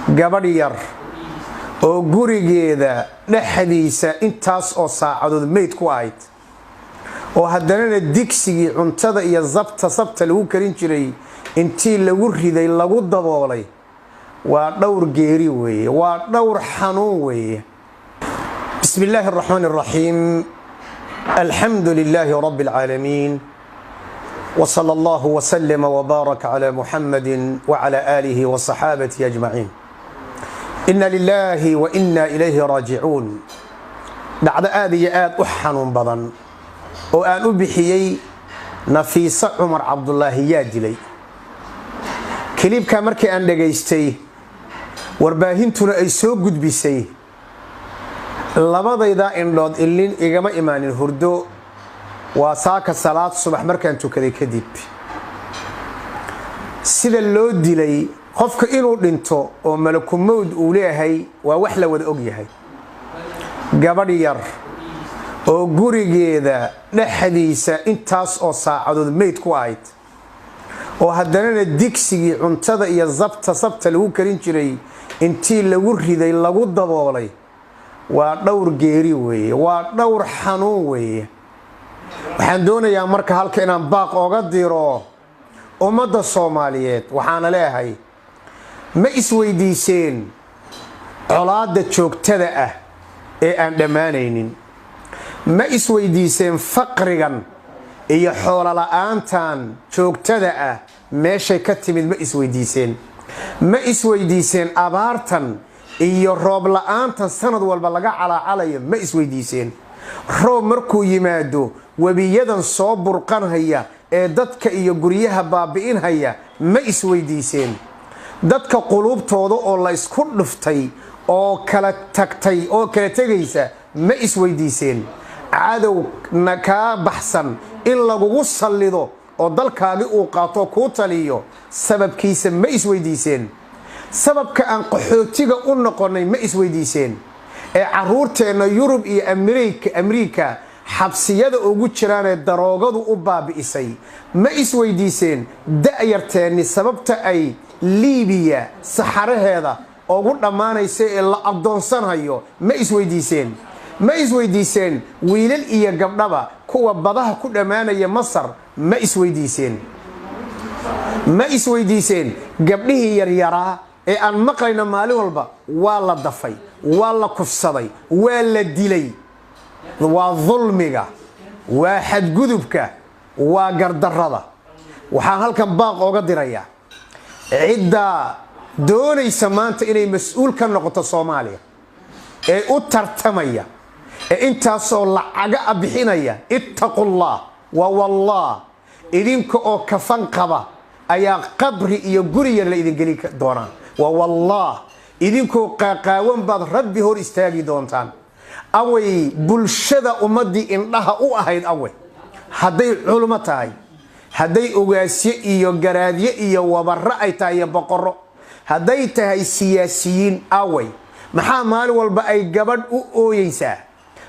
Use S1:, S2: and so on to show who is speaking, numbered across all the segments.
S1: Gabadh yar oo gurigeeda dhexdiisa intaas oo saacadood meyd ku ahayd, oo haddanana digsigii cuntada iyo zabta sabta lagu karin jiray intii lagu riday lagu daboolay, waa dhowr geeri weeye, waa dhowr xanuun weeye. Bismi illaahi araxmaan araxiim. Alxamdu lilaahi rabbi alcaalamiin, wsala allahu wslama wbaaraka cla muxamadi wcla aalihi waصaxaabatihi ajmaciin. Ina lilaahi wa ina ilayhi raajicuun. Dhacdo aada iyo aada u xanuun badan oo aan u bixiyey "Nafiise Cumar Cabdulaahi yaa dilay". Clipkaa markii aan dhegaystay, warbaahintuna ay soo gudbisay, labadaydaa indhood ilin igama imaanin hurdo. Waa saaka salaad subax markaan tukaday kadib. Sida loo dilay, qofka inuu dhinto oo malakumowd uu leeyahay waa wax la wada og yahay. Gabadh yar oo gurigeeda dhexdiisa intaas oo saacadood meyd ku ahayd, oo haddanana digsigii cuntada iyo zabta sabta lagu karin jiray intii lagu riday lagu daboolay, waa dhowr geeri weeye, waa dhowr xanuun weeye. Waxaan doonayaa marka halka inaan baaq ooga diro ummadda Soomaaliyeed. Waxaana leeyahay, ma isweydiiseen colaadda joogtada ah ee aan dhammaanaynin? Ma isweydiiseen faqrigan iyo xoolola'aantan joogtada ah meeshay ka timid? Ma isweydiiseen? Ma isweydiiseen abaartan iyo roob la'aantan sanad walba laga calaacalayo? Ma isweydiiseen roob markuu yimaado webiyadan soo burqanhaya ee dadka iyo guryaha baabi'inhaya? Ma isweydiiseen dadka quluubtooda oo la isku dhuftay oo kala tagtay oo kala tegaysa? Ma isweydiiseen cadowna kaa baxsan in lagugu sallido oo dalkaagi uu qaato kuu taliyo sababkiisa? Ma isweydiiseen sababka aan qaxootiga u noqonay? Ma isweydiiseen ee caruurteenna Yurub iyo Amriika xabsiyada ugu jiraanee daroogadu u baabi'isay? Ma isweydiiseen da'yarteenni sababta ay Liibiya saxaraheeda ugu dhammaanaysa ee la addoonsanhayo? Ma isweydiiseen? Ma isweydiiseen wiilal iyo gabdhaba kuwa badaha ku dhammaanaya Masar? Ma isweydiiseen? Ma isweydiiseen gabdhihii yaryaraa ee aan maqlayna maalin walba waa la dafay, waa la kufsaday, waa la dilay? Waa dulmiga, waa xadgudubka, waa gardarrada. Waxaan halkan baaq ooga dirayaa cidda doonaysa maanta inay mas-uul ka noqoto Soomaaliya ee u tartamaya ee intaasoo lacaga a bixinaya: ittaqullah. Wa wallah, idinka oo kafan qaba ayaa qabri iyo guri yar la idin geli doonaa. Wa wallah, idinkoo qaaqaawan baad Rabbi hor istaagi doontaan. Away bulshada ummaddii indhaha u ahayd? Away hadday culmo tahay, hadday ogaasyo iyo garaadyo iyo wabarro ay tahay iyo boqorro, hadday tahay siyaasiyiin, away? Maxaa maalin walba ay gabadh u ooyeysaa?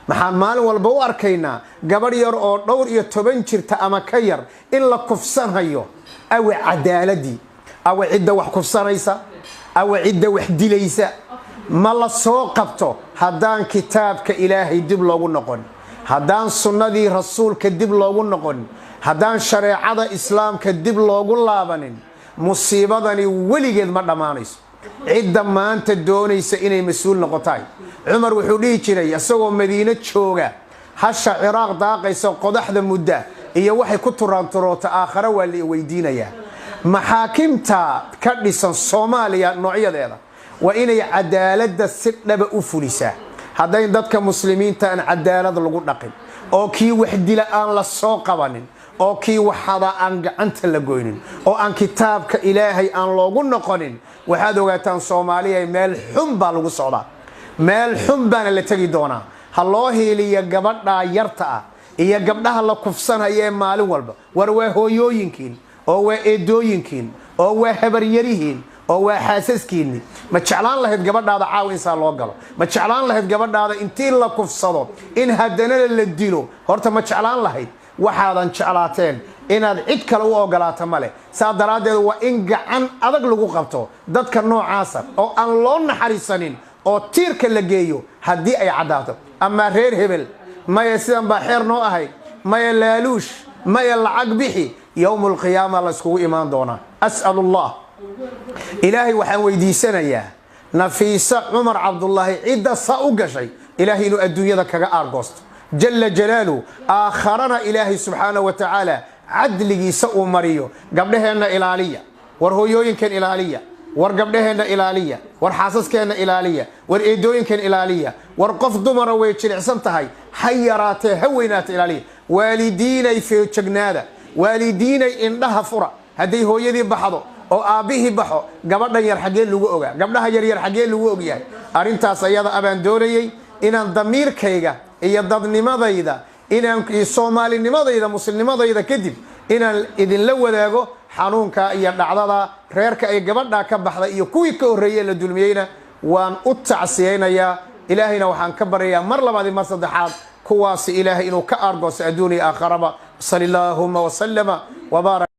S1: Maxaan maalin walba u arkaynaa gabadh yar oo dhowr iyo toban jirta ama ka yar in la kufsanhayo? Awe cadaaladii? Awe cidda wax kufsanaysa? Awe cidda wax dilaysa? Ma la soo qabto? Haddaan kitaabka Ilaahay dib loogu noqon, haddaan sunnadii Rasuulka dib loogu noqon, haddaan shareecada Islaamka dib loogu laabanin, musiibadani weligeed ma dhammaanayso. Cidda maanta doonaysa inay mas-uul noqotahay, Cumar wuxuu dhihi jiray isagoo Madiino jooga: "Hasha Ciraaq daaqaysa qodaxda mudda iyo waxay ku turaanturoota aakhare waa la weydiinayaa." Maxaakimta ka dhisan Soomaaliya noocyadeeda waa inay cadaaladda si dhaba u fulisaa. Haddayn dadka Muslimiinta aan cadaalad lagu dhaqin, oo kii wax dila aan la soo qabanin, oo kii waxada aan gacanta la goynin, oo aan kitaabka Ilaahay aan loogu noqonin, waxaad ogaataan, Soomaaliya, meel xun baa lagu socdaa, meel xun baana la tegi doonaa. Ha loo hiiliyo gabadhaa yarta ah iyo gabdhaha la kufsanaya ee maalin walba. War waa hooyooyinkiin, oo waa eedooyinkiin, oo waa habaryarihiin, oo waa xaasaskiinni. Ma jeclaan lahayd gabadhaada caaw insaa loo galo? Ma jeclaan lahayd gabadhaada intii la kufsado in haddana la dilo? Horta ma jeclaan lahayd? Waxaadan jeclaateen Inaad cid kale u ogolaato male. Saa daraaddeed waa in gacan adag lagu qabto dadka noocaasa oo aan loo naxariisanin oo tiirka la geeyo haddii ay caddaato. Amaa reer hebel, maya, sidan baa xeer noo ahayd, maya, laaluush, maya, lacag bixi, yowmu alqiyaama la iskugu imaan doonaa. As'al Allah, Ilaahay waxaan weydiisanayaa Nafiisa Cumar Cabdullaahi cidda saa u gashay Ilaahay inuu adduunyada kaga aargoosto, jala jalaaluhu, aakharana Ilaahay subxaana wa tacaala cadligiisa uu mariyo. Gabdhaheenna ilaaliya, war hooyooyinkan ilaaliya, war gabdhaheenna ilaaliya, war xaasaskeenna ilaaliya, war eedooyinkan ilaaliya. War qof dumara way jilicsan tahay, ha yaraatee ha weynaata, ilaaliya. Waalidiinay, feejegnaada. Waalidiinay, indhaha fura. Hadday hooyadii baxdo oo aabbihii baxo, gabadhan yar xaggee lagu ogaa? Gabdhaha yaryar xaggee lagu ogyahay? Arrintaas ayada abaan doonayey inaan damiirkayga iyo dadnimadayda, inaan soomaalinimadayda, muslimnimadayda kadib inaan idinla wadaago xanuunka iyo dhacdada reerka ay gabadhaa ka baxday iyo kuwii ka horreeyey la dulmiyeyna waan u tacsiyeynayaa. Ilaahayna waxaan ka baryayaa mar labaad iyo mar saddexaad kuwaasi Ilaahay inuu ka aargoosto adduun iyo aakharaba. Sali allaahuma wasalama wabaarak.